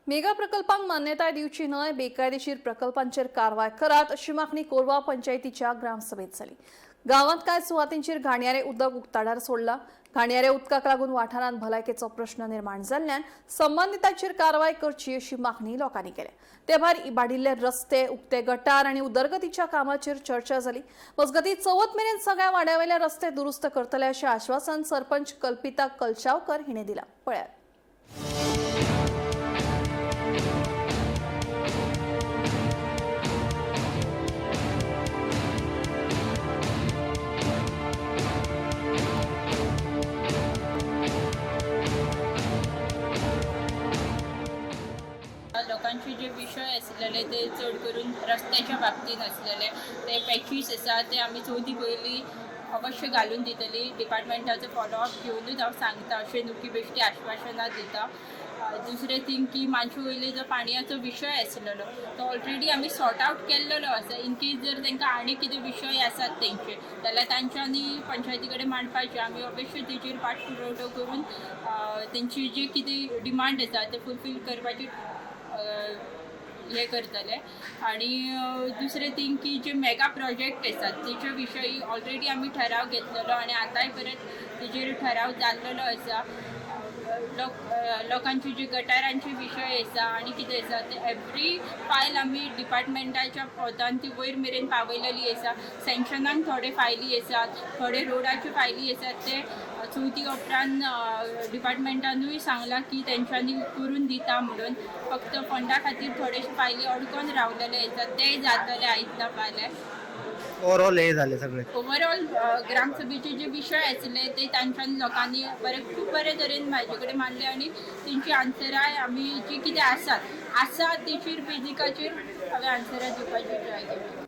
Mega प्रकल्पांक मान्यताय दिवची न्हय, बेकायदेशीर प्रकल्पांचेर कारवाय करात अशी मागणी कोलवा पंचायतीच्या ग्रामसभेत जाली. गांवांत कांय सुवातींचेर घाणयारे उदक उक्ताडार सोडला. घाणयाऱ्या उदकाक लागून वाठारांत भलायकेचो प्रश्न निर्माण जाल्ल्यान संबंदितांचेर कारवाय करची अशी मागणी लोकांनी केल्या. ते भायर इबाडिल्ले रस्ते, उक्ते गटार आनी उदरगतीच्या कामाचेर चर्चा जाली. मजगतीं, चवथ मेरेन सगळ्या वाड्यावेले रस्ते दुरुस्त करतले अशें आश्वासन सरपंच कल्पिता कलशावकर हिणें दिलां. पळयात. लोकांचे जे विशय आसलेले ते चड करून रस्त्याच्या बाबतीन आसलेले. ते पॅचीस आसा ते आमी चवथी पयलीं अवश्य घालून दितली. डिपार्टमेंटाचो फॉलोअप घेवनूच हांव सांगता अशें न्हू की बेश्टी आश्वासनां दिता. दुसरें थींग की मानशे वयले जो पाणयाचो विशय आसलेलो तो ऑलरेडी आमी सॉर्ट आवट केल्लेलो आसा. इन केस जर तांकां आनी कितें विशय आसात तेंचे जाल्यार तांच्यांनी पंचायती कडेन मांडपाचे. आमी अवश्य तेजेर पाठपुरवठो करून तेंची जी कितें डिमांड आसा ते फुलफील करपाची हे करतले. आणि दुसरें थींग की जे मेगा प्रोजेक्ट आसात तेच्या विशयी ऑलरेडी आमी ठराव घेतलेलो आनी आतांय परत तेजेर ठराव जाल्लेलो आसा. लोकांची जी गटारांचे विशय आसा आनी कितें आसा ते एवरी फायल आमी डिपार्टमेंटाच्या पोदान ती वयर मेरेन पावयलेली आसा. सँक्शनाक थोडे फायली आसात, थोडे रोडाच्यो फायली आसात. ते चवथी उपरांत डिपार्टमेंटानूय सांगलां की तेंच्यांनी करून दिता म्हणून. फक्त फंडा खातीर थोडेशे फायली अडकोन रावलेले आसात, तेय जातले आयज ना फाल्यां. ओव्हरऑल हे झाले सगळे. ओवरऑल ग्रामसभेचे जे विशय आसले ते तांच्यान लोकांनी बरे, खूब बरे तरेन म्हाजे कडेन मांडले आनी तेंची आन्सराय आमी जी कितें आसात आसा तेचेर बेजिकाचेर हांवें आन्सरां दिवपाची ट्राय केली.